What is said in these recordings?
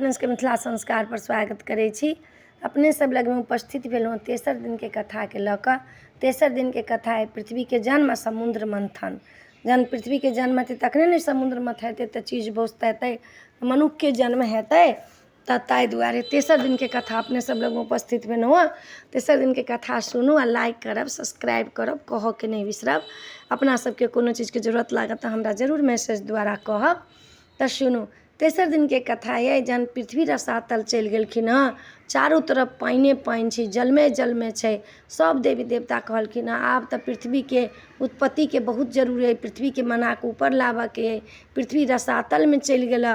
अपने सबके मिथिला संस्कारपर स्वागत करै छी। अपने सब लगमे उपस्थित भेलहुँ तेसर दिनके कथाके लऽ कऽ। तेसर दिनके कथा अइ पृथ्वीके जन्म आ समुद्र मन्थन। जहन पृथ्वीके जन्म हेतै तखने ने समुद्र मथेतै, तऽ चीज वस्तु हेतै, मनुखके जन्म हेतै। तऽ ताहि दुआरे तेसर दिनके कथा अपने सब लगमे उपस्थित भेलहुँ हँ। तेसर दिनके कथा सुनू आ लाइक करब, सब्सक्राइब करब, कहऽके नहि बिसरब। अपना सबके कोनो चीजके जरूरत लागत तऽ हमरा जरूर मैसेज द्वारा कहब। तऽ सुनू तेसर दिनके कथा अइ। जहन पृथ्वी रसातल चलि गेलखिन हँ, चारू तरफ पानिए पानि छै, जलमे जलमे छै। सब देवी देवता कहलखिन हँ, आब तऽ पृथ्वीके उत्पत्तिके बहुत जरूरी अइ, पृथ्वीके मनाकऽ ऊपर लाबऽके अइ। पृथ्वी रसातलमे चलि गेल,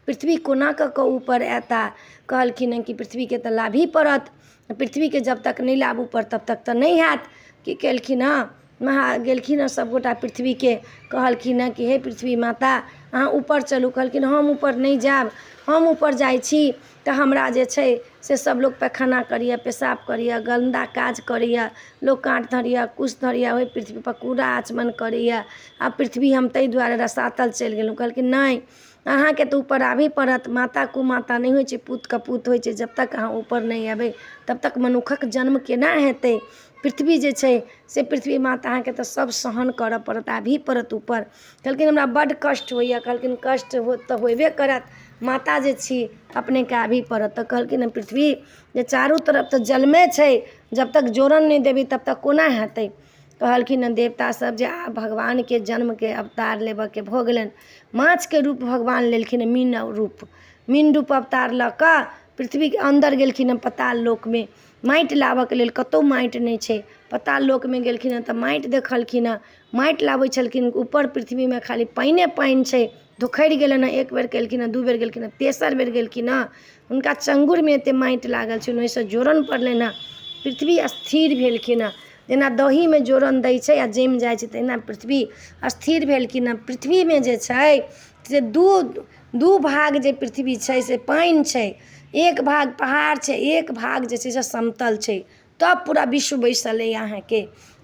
पृथ्वी कोना कऽ कऽ ऊपर एता? कहलखिन हँ कि पृथ्वीके तऽ लाबही पड़त, पृथ्वीके जब तक नहि लाबू ऊपर तब तक तऽ नहि हैत। की केलखिन हँ, महा गेलखिन हँ सभगोटा, पृथ्वीके कहलखिन हँ कि हे पृथ्वी माता, अहाँ ऊपर चलू। कहलखिन हम ऊपर नहि जायब, हम ऊपर जाइ छी तऽ हमरा जे छै से सब लोक पैखाना करैए, पेशाब करैए, गन्दा काज करैए, लोक काँट धरैए, कुश धरैए, ओहि पृथ्वीपर कूड़ा आचमन करैए। आ पृथ्वी हम ताहि दुआरे रसातल चलि गेलहुँ। कहलखिन नहि, अहाँके तऽ ऊपर आबही पड़त। माता कुमाता नहि होइ छै, पूत कपूत होइ छै। जब तक अहाँ ऊपर नहि अयबै तब तक मनुखक जन्म केना हेतै? पृथ्वी जे छै से पृथ्वी माता, अहाँके तऽ सब सहन करऽ पड़त, आबही पड़त ऊपर। कहलखिन हमरा बड्ड कष्ट होइए। कहलखिन कष्ट हो तऽ होबे करत, माता जे छी अपनेके आबही पड़त। तऽ कहलखिन पृथ्वी जे चारू तरफ तऽ जलमे छै, जब तक जोड़न नहि देबै तब तक कोना हेतै? कहलखिन हँ देवता सब जे आब भगवानके जन्मके अवतार लेबऽके भऽ गेलनि। माछके रूप भगवान लेलखिन, मीन रूप, मीन रूप अवतार लऽ कऽ पृथ्वीके अन्दर गेलखिन हँ। पताल लोकमे माटि लाबऽके लेल, कतहु माटि नहि छै। पताल लोकमे गेलखिन हँ तऽ माटि देखलखिन हँ, माटि लाबै छलखिन। ऊपर पृथ्वीमे खाली पानिए पानि छै। धोखरि गेलनि हँ, एक बेर केलखिन हँ, दू बेर गेलखिन हँ, तेसर बेर गेलखिन हँ, हुनका चङ्गुरमे एते माटि लागल छनि, ओहिसँ जोड़न पड़लनि हँ। पृथ्वी स्थिर भेलखिन हँ, जेना दहीमे जोड़न दै छै आ जमि जाइ छै तहिना पृथ्वी स्थिर भेलखिन हँ। पृथ्वीमे जे छै से दू भाग जे पृथ्वी छै से पानि छै, एक भाग पहाड़ छै, एक भाग जे छै से समतल छै, तब पूरा विश्व बैसल अइ। अहाँके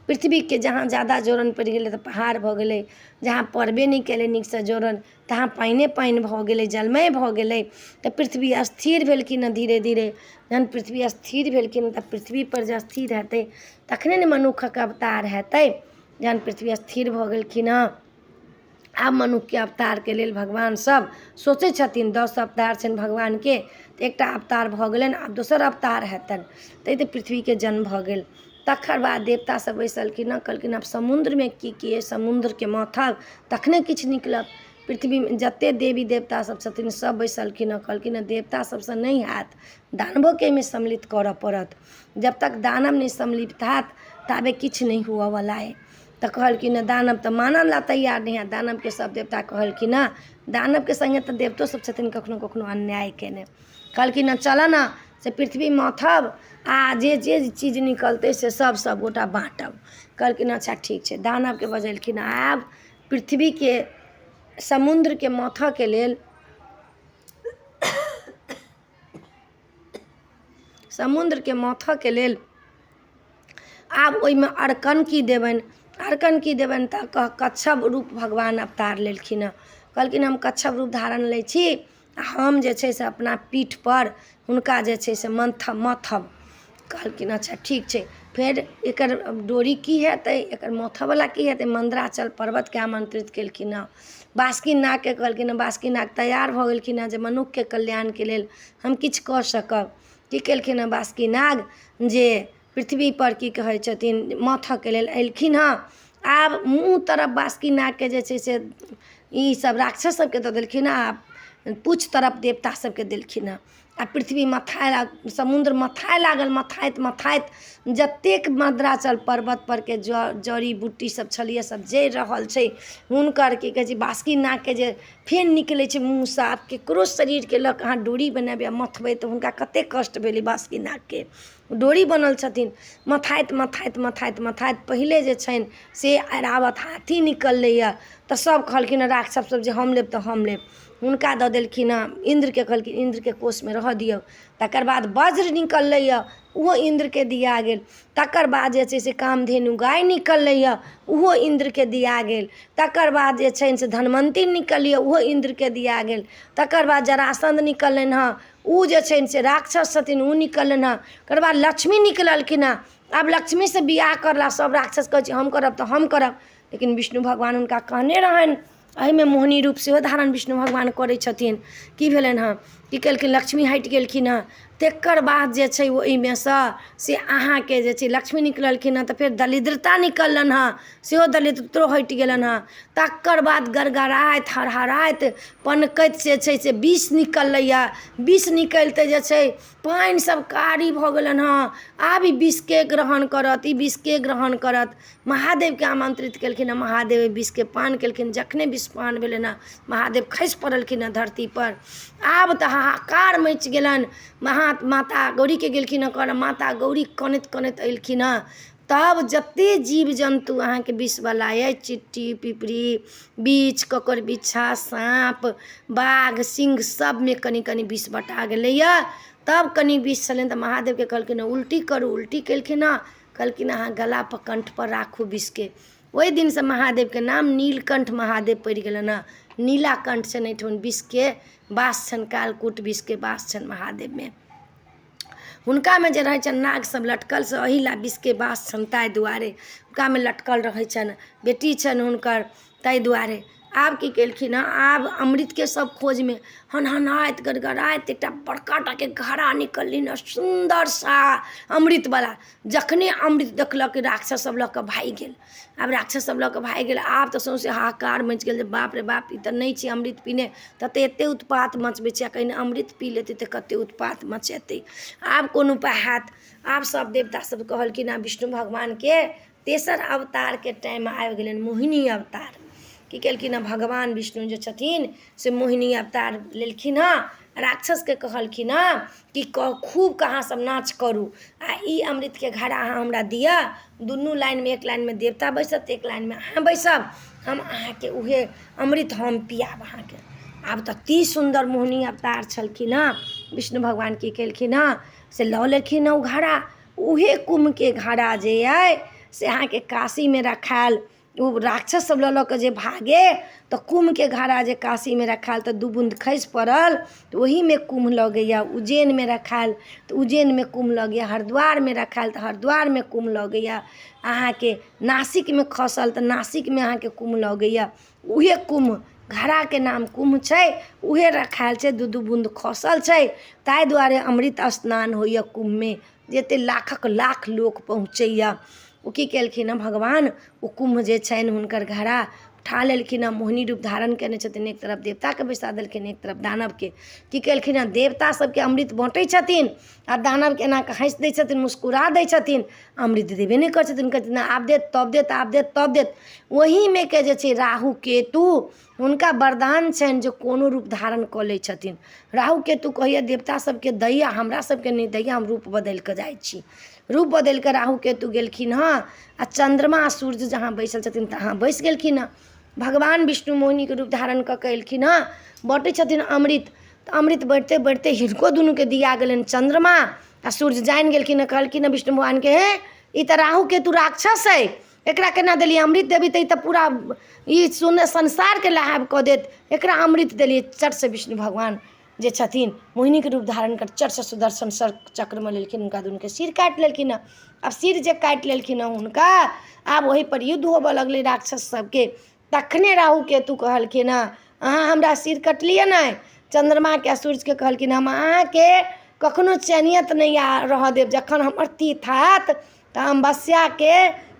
पृथ्वीके जहाँ ज्यादा जोड़न पड़ि गेलै तऽ पहाड़ भऽ गेलै, जहाँ पड़बे नहि केलै नीकसँ जोड़न तहाँ पानिए पानि भऽ गेलै, जलमय भऽ गेलै। तऽ पृथ्वी स्थिर भेलखिन हँ धीरे धीरे। जहन पृथ्वी स्थिर भेलखिन तऽ पृथ्वीपर जे स्थिर हेतै तखने ने मनुखक अवतार हेतै। जहन पृथ्वी स्थिर भऽ गेलखिन हँ, आब मनुखके अवतारके लेल भगवान सब सोचै छथिन। 10 अवतार छनि भगवानके, तऽ एकटा अवतार भऽ गेलनि, आब दोसर अवतार हेतनि। तै तऽ पृथ्वीके जन्म भऽ गेल। तकर बाद देवता सब बैसलखिन हँ, कहलखिन आब समुद्रमे की की अइ? समुद्रके मथब तखने किछु निकलत। पृथ्वीमे जते देवी देवता सब छथिन सब बैसलखिन हँ। कहलखिन हँ देवता सबसँ नहि हैत, दानवोके एहिमे सम्मिलित करऽ पड़त। जब तक दानव नहि सम्मिलित हैत ताबे किछु नहि हुअवला अइ। तऽ कहलखिन हँ दानव तऽ मानऽ ला तैयार नहि हैत। दानवके सब देवता कहलखिन हँ, दानवके सङ्गे तऽ देवतो सब छथिन कखनो कखनो अन्याय केने। कहलखिन हँ चलऽ ने से पृथ्वी मथब आ जे जे चीज निकलतै से सब सबगोटा बाँटब। कहलखिन अच्छा ठीक छै। दानवके बजेलखिन। आब पृथ्वीके समुद्रके मथऽके लेल, समुद्रके मथऽके लेल आब ओहिमे अरकन की देबनि, अरकन की देबनि? तऽ कच्छप रूप भगवान अवतार लेलखिन हँ। कहलखिन हम कच्छप रूप धारण लै छी आ हम जे छै से अपना पीठपर हुनका जे छै से मन्थब मथब। कहलखिन अच्छा ठीक छै। फेर एकर डोरी की हेतै? एकर मथऽवला की हेतै? मन्द्राचल पर्वतके आमन्त्रित केलखिन हँ। बासुकी नागके कहलखिन हँ। बासुकी नाग तैयार भऽ गेलखिन हँ जे मनुखके कल्याणके लेल हम किछु कऽ सकब। की केलखिन हँ बासुकी नाग जे पृथ्वीपर की कहै छथिन मथऽके लेल एलखिन हँ। आब मुँह तरफ बासुकी नागके जे छै से ई सब राक्षस सबके दऽ देलखिन हँ आ पूछ तरफ देवता सबके देलखिन हँ। आ पृथ्वी मथाय, समुद्र मथाय लागल। मथाइत मथाइत जतेक मद्राचल पर्वत परके जड़ी बूटी सब छलैए सब जरि रहल छै। हुनकर की कहै छै बासुकी नागके जे फेन निकलै छै मुँहसँ, आब ककरो शरीरके लऽ कऽ अहाँ डोरी बनेबै आ मथबै तऽ हुनका कतेक कष्ट भेलै। बासुकी नागके डोरी बनल छथिन। मथाइत मथाइत मथाइत मथाइत पहिले जे छनि से ऐरावत हाथी निकललैए। तऽ सब कहलखिन राक्षस सब जे हम लेब तऽ हम लेब। हुनका दऽ देलखिन हँ इन्द्रके। कहलखिन इन्द्रके कोषमे रहऽ दियौ। तकर बाद वज्र निकललैए, ओहो इन्द्रके दिया गेल। तकर बाद जे छै से कामधेनु गाय निकललैए, ओहो इन्द्रके दिया गेल। तकर बाद जे छनि से धनवन्ती निकललैए, ओहो इन्द्रके दिया गेल। तकर बाद जरासन्ध निकललनि हँ, ओ जे छनि से राक्षस छथिन, ओ निकललनि हँ। तकर बाद लक्ष्मी निकललखिन हँ। आब लक्ष्मीसँ बियाह करला सभ राक्षस कहै छै हम करब तऽ हम करब, लेकिन विष्णु भगवान हुनका कहने रहनि। एहिमे मोहिनी रूप सेहो धारण विष्णु भगवान करै छथिन। की भेलनि हँ, की केलखिन, लक्ष्मी हटि गेलखिन हँ। तकर बाद जे छै ओहिमे सँ से अहाँके जे छै लक्ष्मी निकललखिन हँ, तऽ फेर दरिद्रता निकललनि हँ, सेहो दरिद्रतो हटि गेलनि हँ। तकर बाद गड़गड़ाइत हरहराइत पनकैत जे छै से विष निकललैए। विष निकलिते जे छै पानि सब कारी भऽ गेलनि हँ। आब ई विषके ग्रहण करत, ई विषके ग्रहण करत? महादेवके आमन्त्रित केलखिन हँ, महादेव विषके पान केलखिन। जखने विष पान भेलनि हँ, महादेव खसि पड़लखिन हँ धरतीपर। आब तऽ हाहाकार मचि गेलनि। महा माता गौरीके गेलखिन हँ करऽ, माता गौरी कनैत कनैत अयलखिन हँ। तब जतेक जीव जन्तु अहाँके विषवला अइ, चिट्टी पिपरी बीछ ककर बिच्छा साँप बाघ सिंह, सभमे कनि कनि विष बँटा गेलैए। तब कनि विष छलनि तऽ महादेवके कहलखिन उल्टी करू। उल्टी केलखिन हँ, कहलखिन अहाँ गलापर कण्ठपर राखू विषके। ओहि दिनसँ महादेवके नाम नीलकण्ठ महादेव पड़ि गेलनि हँ। नीला कण्ठ छनि, एहिठाम विषके वास छनि, कालकूट विषके वास छनि महादेवमे। हुनकामे जे रहै छनि नागसभ लटकल, से एही लए विषके वास छनि, ताहि दुआरे हुनकामे लटकल रहै छनि, बेटी छनि हुनकर, ताहि दुआरे। आब की केलखिन हँ, आब अमृतके सभ खोजमे हनहनाइत गड़गड़ाइत एकटा बड़का टाके घड़ा निकललनि हँ, सुन्दर सा अमृतवला। जखने अमृत देखलक राक्षस सभ लऽ कऽ भागि गेल। आब राक्षस सभ लऽ कऽ भागि गेल। आब तऽ सौँसे हाहाकार मचि गेल जे बाप रे बाप, ई तऽ नहि छै अमृत पीने ततेक एतेक उत्पात मचबै छै, आ कहीँ अमृत पी लेतै तऽ कतेक उत्पात मचेतै। आब कोन उपाय हैत? आब सभ देवता सभ कहलखिन हँ विष्णु भगवानके तेसर अवतारके टाइम आबि गेलनि, मोहिनी अवतार। की केलखिन हँ भगवान विष्णु जे छथिन से मोहिनी अवतार लेलखिन हँ। राक्षसके कहलखिन हँ कि खूब अहाँसभ नाच करू आ ई अमृतके घड़ा अहाँ हमरा दिअ। दुनू लाइनमे, एक लाइनमे देवता बैसत, एक लाइनमे अहाँ बैसब, हम अहाँके उएह अमृत हम पियाएब अहाँके। आब तऽ अति सुन्दर मोहिनी अवतार छलखिन हँ विष्णु भगवान। की केलखिन हँ से लऽ लेलखिन हँ ओ घड़ा। उएह कुम्भके घड़ा जे अइ से अहाँके काशीमे रखायल। ओ राक्षस सब लऽ लऽ कऽ जे भागे तऽ कुम्भके घड़ा जे काशीमे रखायल तऽ दू बून्द खसि पड़ल, तऽ ओहीमे कुम्भ लगैए। उज्जैनमे रखायल तऽ उज्जैनमे कुम्भ लगैए। हरिद्वारमे रखायल तऽ हरिद्वारमे कुम्भ लगैए। अहाँके नासिकमे खसल तऽ नासिकमे अहाँके कुम्भ लगैए। उएह कुम्भ घड़ाके नाम कुम्भ छै, उएह रखायल छै, दू दू बून्द खसल छै, ताहि दुआरे अमृत स्नान होइए कुम्भमे, जतेक लाखक लाख लोक पहुँचैए। ओ की केलखिन हँ भगवान, ओ कुम्भ जे छनि हुनकर घड़ा उठा लेलखिन हँ। मोहिनी रूप धारण कयने छथिन, एक तरफ देवताके बैसा देलखिन, एक तरफ दानवके। की केलखिन हँ, देवता सभके अमृत बँटै छथिन आ दानवके एना कऽ हँसि दै छथिन, मुस्कुरा दै छथिन, अमृत देबे नहि करै छथिन। कहै छथिन आब देत तब देत, आब देत तब देत। ओहीमे के जे छै राहु केतु, हुनका वरदान छनि जे कोनो रूप धारण कऽ लै छथिन। राहु केतु कहैए देवता सभके दैए, हमरा सभके नहि दैए, हम रूप बदलि कऽ जाइ छी। रूप बदलि कऽ राहु केतु गेलखिन हँ आ चन्द्रमा आ सूर्य जहाँ बैसल छथिन तहाँ बैसि गेलखिन हँ। भगवान विष्णु मोहिनीके रूप धारण कऽ कऽ एलखिन हँ, बँटै छथिन अमृत। तऽ अमृत बँटिते बँटिते हिनको दुनूके दिया गेलनि। चन्द्रमा आ सूर्य जानि गेलखिन हँ, कहलखिन हँ विष्णु भगवानके, हे ई तऽ राहु केतु राक्षस अइ, एकरा केना देलियै अमृत? देबै तऽ ई तऽ पूरा ई सुन संसारके लहाब कऽ देत, एकरा अमृत देलियै। चटसँ विष्णु भगवान जे छथिन मोहिनीके रूप धारण कर चटसँ सुदर्शन चक्रमे लेलखिन, हुनका दुनूके सिर काटि लेलखिन हँ। आब सिर जे काटि लेलखिन हँ हुनका, आब ओहिपर युद्ध होबय लगलै राक्षस सभके। तखने राहु केतु कहलखिन हँ, अहाँ हमरा सिर कटलियै ने? चन्द्रमाके आ सूर्यके कहलखिन, हम अहाँके कखनो चैनियत नहि रहऽ देब। जखन हमर तीथ आयत तऽ अमावस्याके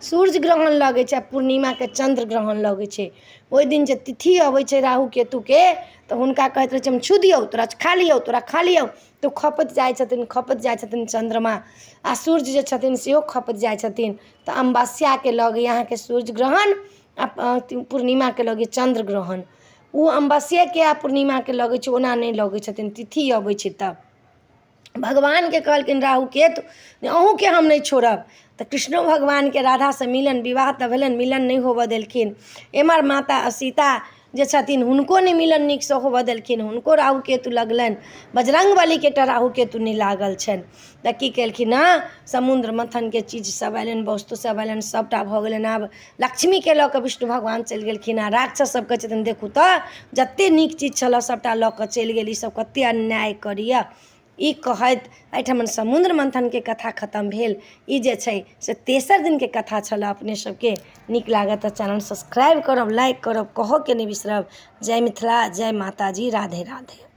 सूर्य ग्रहण लगै छै आ पूर्णिमाके चन्द्र ग्रहण लगै छै। ओहि दिन जे तिथि अबै छै राहु केतुके, तऽ हुनका कहैत रहै छै हम छू दियौ तोरा, खा लियौ तोरा, खा लियौ। तऽ ओ खपैत जाइ छथिन, खपैत जाइ छथिन। चन्द्रमा आ सूर्य जे छथिन सेहो खपैत जाइ छथिन। तऽ अमावस्याके लगैए अहाँके सूर्य ग्रहण आ पूर्णिमाके लगैए चन्द्र ग्रहण। ओ अमावस्येके आ पूर्णिमाके लगै छै, ओना नहि लगै छथिन, तिथि अबै छै तब। भगवानके कहलखिन राहु केतु, अहूँके हम नहि छोड़ब। तऽ कृष्णो भगवानके राधासँ मिलन विवाह तऽ भेलनि, मिलन नहि होबय देलखिन। एम्हर माता सीता जे छथिन हुनको नहि मिलन नीकसँ होबय देलखिन, हुनको राहु केतु लगलनि। बजरङ्ग बलीके एकटा राहु केतु नहि लागल छनि। तऽ की केलखिन हँ, समुद्र मन्थनके चीजसभ अयलनि, वस्तुसभ अयलनि, सभटा भऽ गेलनि। आब लक्ष्मीके लऽ कऽ विष्णु भगवान चलि गेलखिन हँ। राक्षससभ कहै छथिन, देखू तऽ जतेक नीक चीज छलए सभटा लऽ कऽ चलि गेल, ईसभ कतेक अन्याय करैए। ई कहैत एहिठमन समुद्र मन्थनके कथा खतम भेल। ई जे छै से तेसर दिनके कथा छलए। अपने सबके नीक लागत तऽ चैनल सब्सक्राइब करब, लाइक करब, कहऽके नहि बिसरब। जय मिथिला, जय माताजी, राधे राधे।